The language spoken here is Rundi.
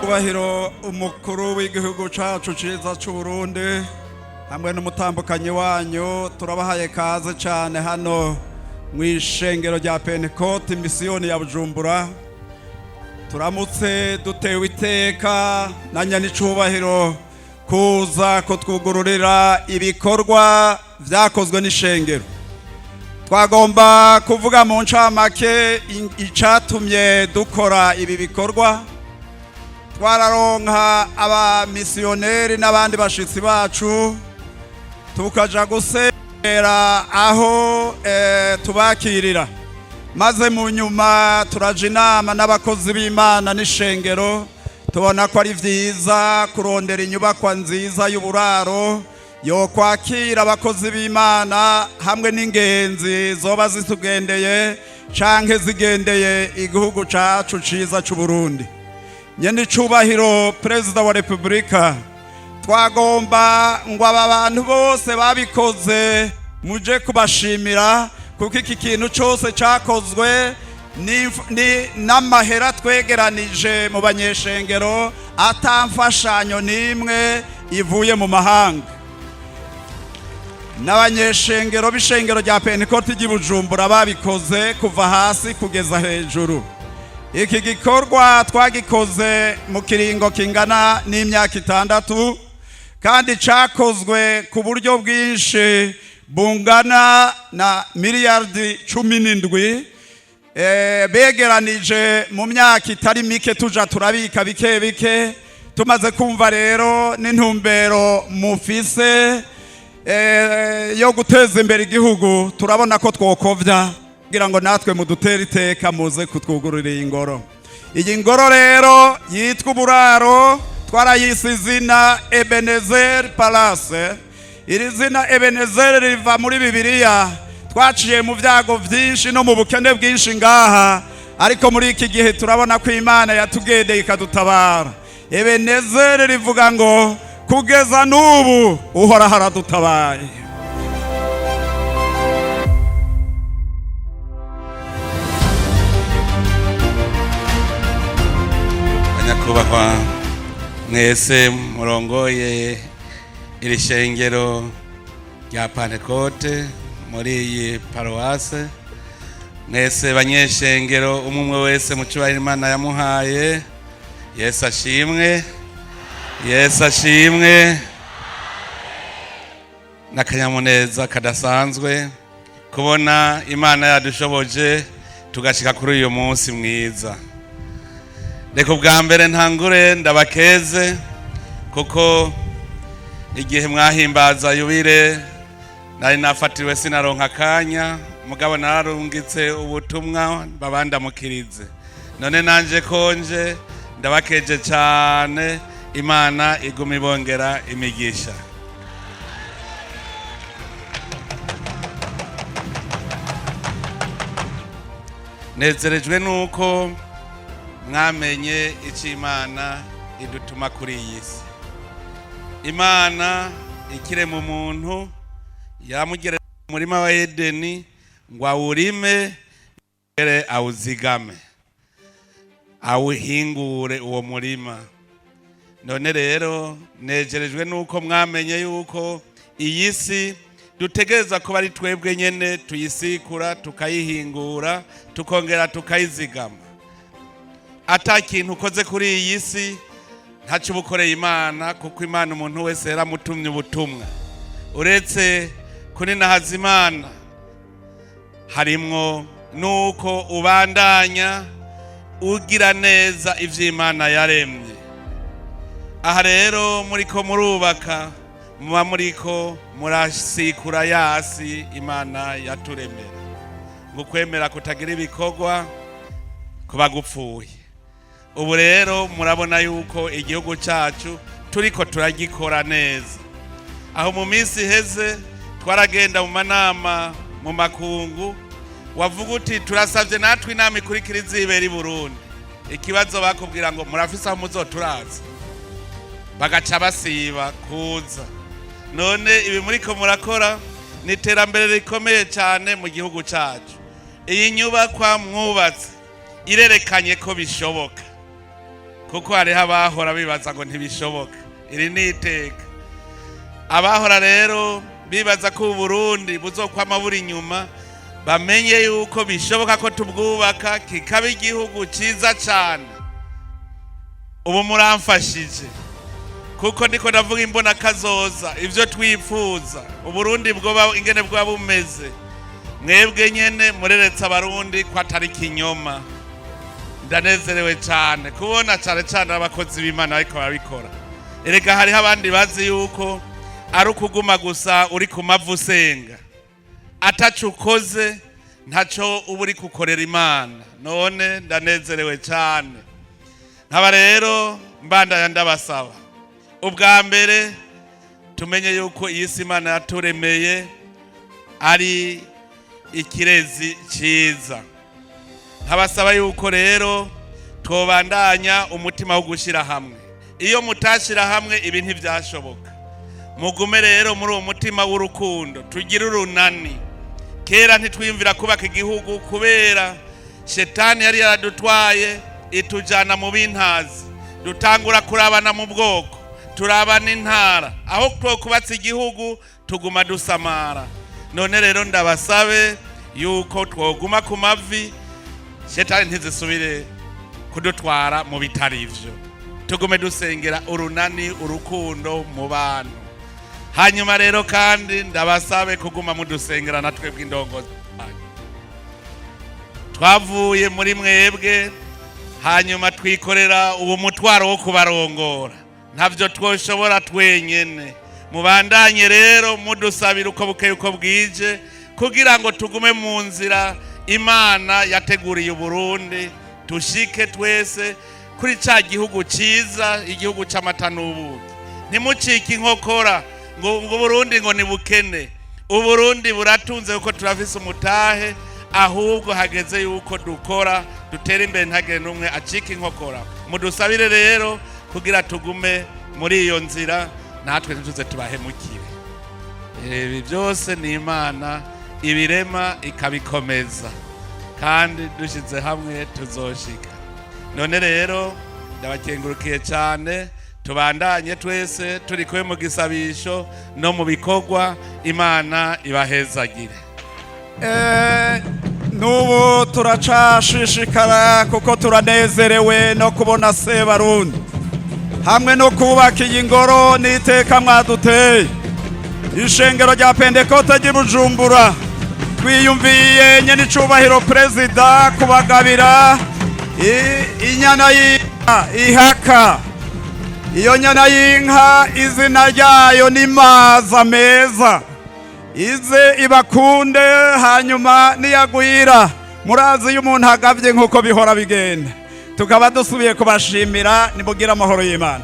Kubahiro umukuru w'igihugu cacu ciza c'Uburundi hamwe n'umutambukanyi wanyu, turabahaye kaze cane hano mw'ishengero rya Pentekote Misiyoni ya Bujumbura. Turamutse dutewe iteka na nyanicubahiro kuza kutwugururira ibikorwa vyakozwe n'ishengero. Twagomba kuvuga mu ncamake icatumye dukora ibi bikorwa. Twararonka abamisiyoneri n'abandi bashitsi bacu, tukaja gusera aho tubakirira, maze mu nyuma turaja inama n'abakozi b'Imana n'ishengero, tubona ko ari vyiza kurondera inyubakwa nziza y'uburaro yo kwakira abakozi b'Imana hamwe n'ingenzi zoba zitugendeye canke zigendeye igihugu cacu ciza c'Uburundi. Nyenicubahiro Perezida wa Repubulika, twagomba ngo aba bantu bose babikoze muje kubashimira, kuko iki kintu cyose cyakozwe n'amahera twegeranije mu banyeshengero, atamfashanyo n'imwe ivuye mu mahanga. N'abanyeshengero b'ishengero rya Pentekote ry'i Bujumbura babikoze kuva hasi kugeza hejuru. Iki gikorwa twagikoze mu kiringo kingana n'imyaka 6, kandi cyakozwe ku buryo bwinshi bungana na miliyardi 17 begeranije mu myaka itari mike, tuja turabika bike bike. Tumaze kumva rero n'intumbero mufise yo guteza imbere igihugu, turabona ko twokovya kugira ngo natwe mudutere iteka muze kutwugururira iyi ngoro. Iyi ngoro rero yitwa uburaro, twarayise izina Ebenezer Palace. Iri zina Ebenezer riva muri Bibiliya. Twaciye mu byago byinshi no mu bukene bwinshi ngaha, ariko muri iki gihe turabona ko Imana yatugendeye ikadutabara. Ebenezer rivuga ngo kugeza n'ubu Uhoraho aradutabaye. Nyakubahwa mwese murongoye iri shengero rya Pantekote muri iyi paruwase, mwese banyeshengero, umwe umwe wese mu cyubahiro Imana yamuhaye, Yesu ashimwe, Yesu ashimwe. N'akanyamuneza kadasanzwe kubona Imana yadushoboje tugashika kuri uyu munsi mwiza. Reka ubwa mbere ntangure ndabakeze, kuko igihe mwahimbaza yubile nari nafatiriwe, sinaronka akanya, mugabo nararungitse ubutumwa babandamukirize. None nanje konje ndabakeje cyane. Imana iguma ibongera imigisha. Nezerejwe nuko mwamenye icyo Imana idutuma kuri iyi si. Imana ikirema umuntu yamugerera mu murima wa Edeni ngo awurime, yongere awuzigame, awuhingure uwo murima. None rero nejerejwe nuko mwamenye yuko iyi si dutegereza kuba ari twebwe nyene tuyisikura, tukayihingura, tukongera tukayizigama. Ata kintu ukoze kuri iyi si, ntacyo uba ukoreye Imana, kuko Imana umuntu wese yaramutumye ubutumwa. Uretse kuninahaza Imana, harimwo nuko ubandanya ugira neza ivy'Imana yaremye. Aha rero muriko murubaka, muba muriko murasikura yasi Imana yaturemera. Ngo ukwemera kutagira ibikorwa kuba gupfuye. Ubu rero murabona yuko igihugu cyacu turiko turagikora neza. Aho mu minsi iheze twaragenda mu manama mu makungu, wavuga uti turasabye natwe inama ikurikira izibera i Burundi, ikibazo bakubwira ngo murafise aho muzoturaza, bagaca basiba kuza. None ibi muriko murakora ni iterambere rikomeye cyane mu gihugu cyacu. Iyi nyubakwa mwubatse irerekanye ko bishoboka, kuko hariho abahora bibaza ngo ntibishoboka. Iri ni iteka. Abahora rero bibaza ko Uburundi buzokwama buri inyuma, bamenye yuko bishoboka ko tubwubaka kikaba igihugu cyiza cyane. Ubu muramfashije, kuko ndiko ndavuga imbona kazoza, ibyo twifuza Uburundi bwoba ingene bwoba bumeze. Mwebwe nyene mureretse Abarundi ko atari kinyoma. Ndanezerewe cyane kubona cyane cyane abakozi b'Imana ariko barabikora. Erega hariho abandi bazi yuko ari ukuguma gusa uri ku mavi usenga, ataco ukoze, ntaco uba uri gukorera Imana. None ndanezerewe cyane. Nkaba rero mbandanya ndabasaba, ubwa mbere tumenye yuko iyi si Imana yaturemeye ari ikirezi cyiza. Nkabasaba yuko rero twobandanya umutima wo gushyira hamwe. Iyo mutashyira hamwe, ibi ntibyashoboka. Mugume rero muri uwo mutima w'urukundo, tugire urunani. Kera ntitwiyumvira kubaka igihugu kubera shetani yari yaradutwaye, itujyana mu bintazi, dutangura kurabana mu bwoko, turabana intara, aho twokubatse igihugu tuguma dusamara. None rero ndabasabe yuko twoguma ku mavi, shetani ntizisubire kudutwara mu bitari ivyo. Tugume dusengera urunani, urukundo mu bantu. Hanyuma rero kandi ndabasabe kuguma mudusengera na twebwe indongozi zanyu. Twavuye muri mwebwe, hanyuma twikorera uwo mutwaro wo kubarongora. Ntavyo twoshobora twenyene. Mubandanye rero mudusabira uko bukeye uko bwije, kugira ngo tugume mu nzira Imana yateguriye Uburundi, tushike twese kuri ca gihugu ciza, igihugu c'amata n'ubuki. Ntimucike inkokora ngo Burundi ngo ni bukene. Uburundi buratunze, kuko turafise umutahe. Ahubwo hageze yuko dukora, dutera imbere, ntagire n'umwe acika inkokora. Mudusabire rero kugira tugume muri iyo nzira, natwe ntituze tubahemukire. Ibi byose ni Imana ibirema ikabikomeza, kandi dushyize hamwe tuzoshika. None rero ndabakengurukiye cyane. Tubandanye twese turi kumwe mu gisabisho no mu bikorwa. Imana ibahezagire. N'ubu turacashishikara, kuko turanezerewe no kubona Sebarundi hamwe no kubaka iyi ngoro n'iteka mwaduteye, ishengero rya Pentekote ry'i Bujumbura. Twiyumviye nyene icubahiro perezida kubagabira inyana y'inka ihaka. Iyo nyana y'inka izina ryayo ni Maza Meza. Ize ibakunde, hanyuma niyagwira, murazi iyo umuntu agavye nk'uko bihora bigenda. Tukaba dusubiye kubashimira. Nimugire amahoro y'Imana.